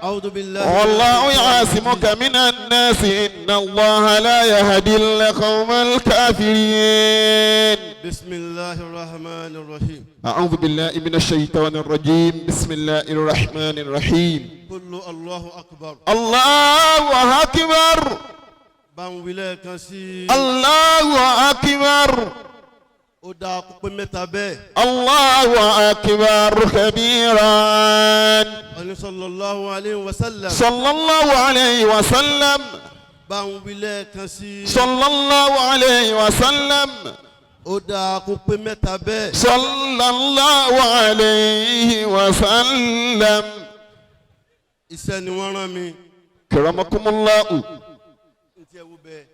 أعوذ بالله. والله يعصمك من الناس إن الله لا يهدي القوم الكافرين. بسم الله الرحمن الرحيم. أعوذ بالله من الشيطان الرجيم، بسم الله الرحمن الرحيم. قل الله أكبر. الله أكبر. Bá ń wí lẹ́ẹ̀kan sí. الله أكبر. Ó dáa kó pé mẹ́ta bẹ́ẹ̀. الله أكبر كبيرا. Ọ̀ní صلى الله عليه وسلم. صلى الله عليه وسلم. Bá ń wí lẹ́ẹ̀kan sí. صلى الله عليه وسلم. Ó dáa kó pé mẹ́ta bẹ́ẹ̀. صلى الله عليه وسلم. Iṣẹ́ ni wọ́n rán mi. كرمكم الله. N tiẹ̀ wo bẹ́ẹ̀.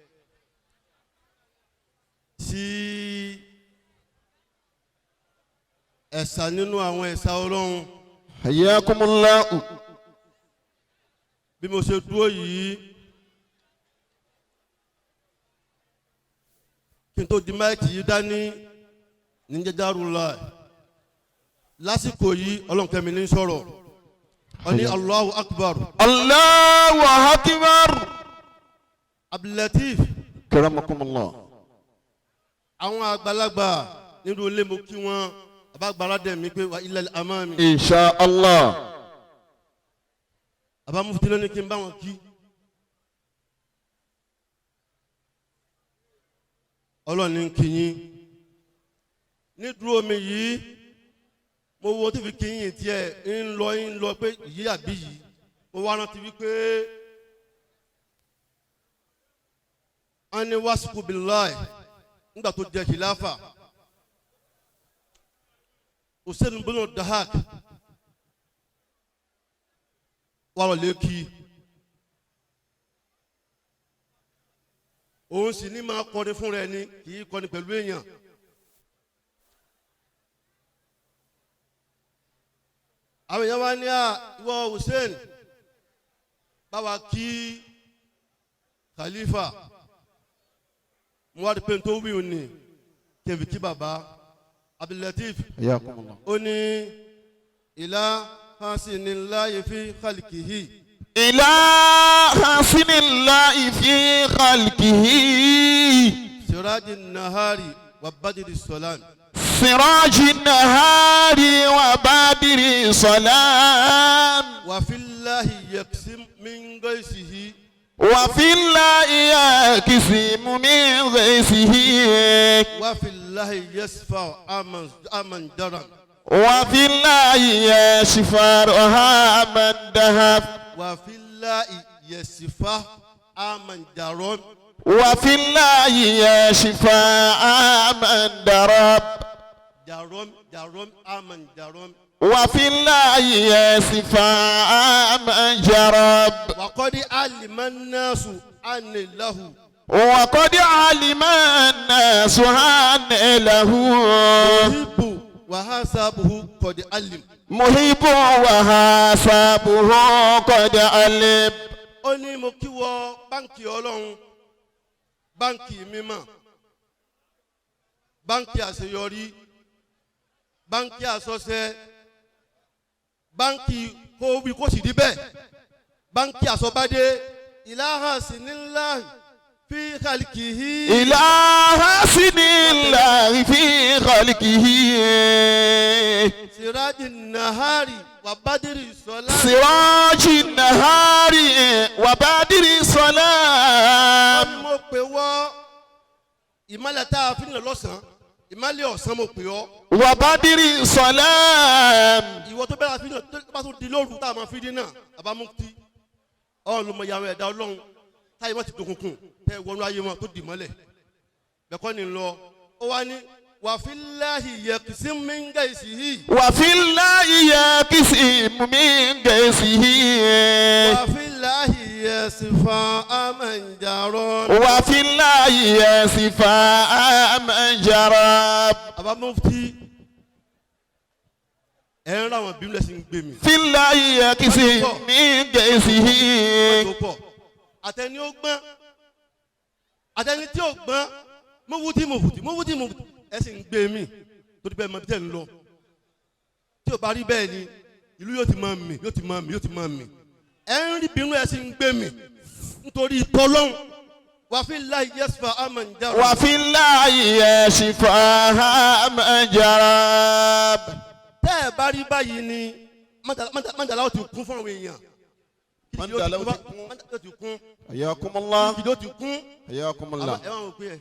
Sí ẹ̀sà nínú àwọn ẹ̀sà Ọlọ́run. حياكم الله. Bí mo ṣe dúró yìí, kí n tó di mic yìí dání ní jẹjẹrù la lásìkò yìí, Ọlọ́run kẹ́mi ní sọ̀rọ̀ ọ ní الله أكبر. الله أكبر. Abdulateef. كرمكم الله. Àwọn àgbàlagbà nínú ilé, mo kí wọn àbágbára dẹ̀ mí pé وإلى الأمام. إن شاء الله. Àbá mufti ló ní kí n bá wọn kí. Ọlọ́run ní kí yín ní dúró mi yìí. Mo wo tí fi kí yín tiẹ̀ ń lọ ń lọ pé yìí àbí yìí, mo wá rántí wípé wọ́n ní wàsíkù bíláì nígbà tó jẹ khilafa, Hussein bunu Dahak wà lọ lẹ́kì, òun sì ní máa kọrin fún rẹ ni, kì í kọrin pẹ̀lú èèyàn. Àwọn èèyàn wá ní à ìwọ Hussein, báwa kí khalifa. Mo wá rí pé n tó wí òní kẹfì kí baba Abdulateef. حياكم الله. Ó ní إلى حسن الله في خلقه. إلى حسن الله في خلقه. سراج النهار وبدر الظلام. سراج النهار وبدر الظلام. وفي الله يقسم من غيثه. وفي الله يقسم من غيثه. وفي الله يشفع أمن درم. وفي الله يشفى من ذهب. وفي الله يشفع أمن درم. وفي الله يشفى من ضرب. درم درم أمن درم. وفي الله يشفى من جرب. وقد علم الناس أن له. وقد علم الناس أن له. محب وحسبه قد علم. محب وحسبه قد علم. Ó ní mo kí wọ báǹkì Ọlọ́run, báǹkì mímọ́, báǹkì àṣeyọrí, báǹkì àsọsẹ, báǹkì kó wí kó sì rí bẹ́ẹ̀, báǹkì àsọbádé إلى حسن الله في خلقه. إلى حسن الله في خلقه. سراج النهار وبدر الظلام. سراج النهار وبدر الظلام. Mo pè wọ́ ìmọ̀lẹ̀ tá a fi ń lọ lọ́sàn-án, ìmọ̀lẹ̀ ọ̀sán, mo pè ọ́. وبدر الظلام. Ìwọ tó bẹ́ẹ̀ fi ń lọ, tó bá tó di lóru tá a máa fi dín náà, àbámútí ọ̀hún ló mọ ìyàwó ẹ̀dá Ọlọ́run táyé wọn ti dòkùnkùn tẹ wọnú ayé wọn tó dì mọ́lẹ̀ bẹ́ẹ̀ kọ́ ni lọ. Ó wá ní وفي الله يقسم من غيثه. وفي الله يقسم من غيثه. وفي الله يصفى من جرى. وفي الله يصفى من جرب. Àbá mufti, ẹ̀ ń ra àwọn bímọ lẹ́sìn gbé mi. في الله يقسم من غيثه. Tó pọ̀, àtẹni ó gbọ́n, àtẹni tí ò gbọ́n, mufti mufti mufti mufti, ẹ sì ń gbé mi torí bẹ́ẹ̀ mọ bí tẹ̀ ń lọ. Tí ò bá rí bẹ́ẹ̀ ni, ìlú yóò ti máa mì, yóò ti máa mì, yóò ti máa mì. Ẹ ń rí bínú, ẹ sì ń gbé mi nítorí tọ́lọ́hún. Wàfi láì yẹsùfà àmàǹjà. وفي الله شفاها من جرب. Tẹ́ ẹ bá rí báyìí ni mọ́tàlá ó ti kún fún àwọn èèyàn. Mọ́ndàlá ó ti kún. Mọ́ndàlá ó ti kún. حياكم الله. Kìdí ó ti kún. حياكم الله. Ẹ máa wò pé ẹ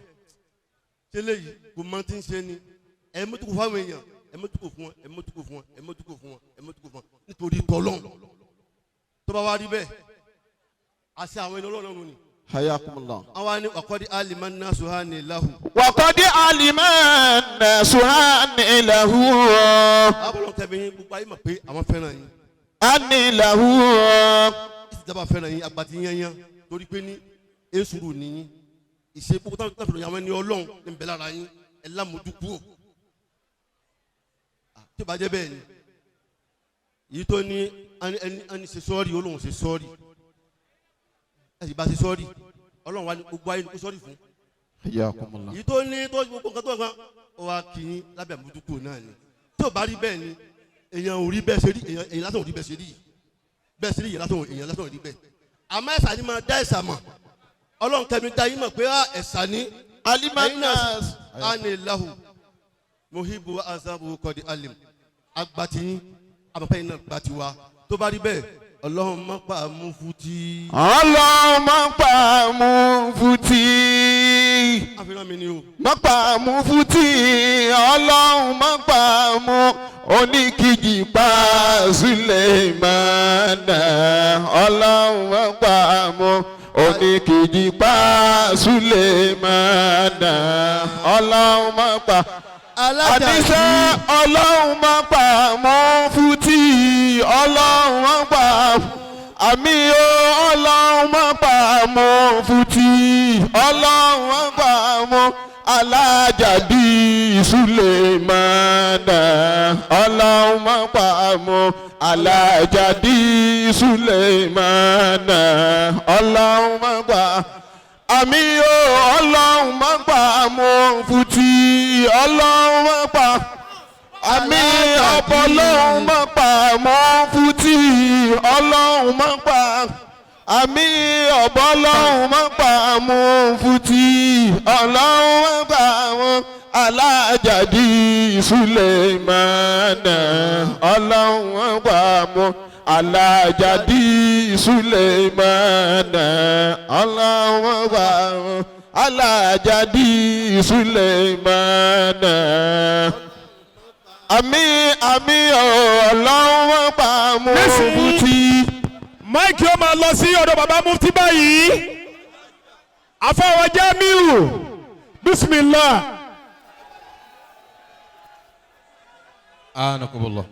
ṣe léyìí kò mọ tí ń ṣe ni. Ẹ mọ́tòkò fún àwọn èèyàn, ẹ mọ́tòkò fún wọn, ẹ mọ́tòkò fún wọn, ẹ mọ́tòkò fún wọn, ẹ mọ́tòkò fún wọn nítorí tọ́lọ́n. Tó bá wá rí bẹ́ẹ̀, àṣẹ àwọn ẹni ọlọ́run ni. حياكم الله. Àwa ni ọ̀kọ́dí alimánná suhani lahu. وقد علم الناس أني له. Abọ́lọ́ kẹ́mi yín, gbogbo ayé mọ̀ pé àwọn fẹ́ràn yín. أني له. Ìsìjàmbá fẹ́ràn yín agbati yányán torí pé ní esuru nìyín ìṣe gbogbo táwọn táwọn àwọn ẹni ọlọ́run ní bẹ́ẹ̀ lára yín, ẹ lámójúkú o. Tí o bá jẹ́ bẹ́ẹ̀ ni èyí tó ní ẹni ẹni ṣe sọ́ọ̀rì, olóhùn ṣe sọ́ọ̀rì, ẹ sì bá ṣe sọ́ọ̀rì, ọlọ́run wa ní gbogbo ayé ní kó sọ́ọ̀rì fún. حياكم الله. Èyí tó ní tó gbogbo nǹkan tó nǹkan ó wá kì í lábẹ́ àmójúkú náà ni. Tí o bá rí bẹ́ẹ̀ ni èèyàn ò rí bẹ́ẹ̀ ṣe rí, èèyàn lásán ò rí bẹ́ẹ̀ ṣe rí bẹ́ẹ̀ ṣe rí, èèyàn lásán ò rí bẹ́ẹ̀. Àmọ́ ẹ̀sà ni máa dá ẹ̀sà mọ̀. Ọlọ́run kẹ́mi dá yín mọ̀ pé á ẹ̀sà ni. علم Ẹ̀yin náà الناس. Ani lahu muhibu azabu kọ́di alim agbati amọ̀pẹ́ yín náà gbati wa. Tó bá rí bẹ́ẹ̀, ọlọ́run má pa mufti. Ọlọ́run má pa mufti. Àfihàn mi ni o. Má pa mufti, ọlọ́run má pa mú oníkìjì pa Suleimana. Ọlọ́run má pa mú oníkìjì pa Suleimana. Ọlọ́run má pa àníṣe, ọlọ́run má pa mufti, ọlọ́run má pa àmì o, ọlọ́run má pa mufti, ọlọ́run má pa mú alájàbí Sulemana. Ọlọ́run má pa mú alájàbí Sulemana. Ọlọ́run má pa àmì o, ọlọ́run má pa mufti, ọlọ́run má pa àmì ọ̀pọ̀, ọlọ́run má pa mufti, ọlọ́run má pa àmì ọ̀bọ, ọlọ́run má pa mufti, ọlọ́run má pa wọn alájàdí Sulemana. Ọlọ́run má pa mọ́ alájàdí Sulemana. Ọlọ́run má pa mọ́ alájàdí Sulemana. Àmì, àmì, ọlọ́run má pa mufti. Mic yóò máa lọ sí ọ̀dọ̀ bàbá mufti báyìí. Àfọwọ́ Jamiu, bismillah. Anakumullah.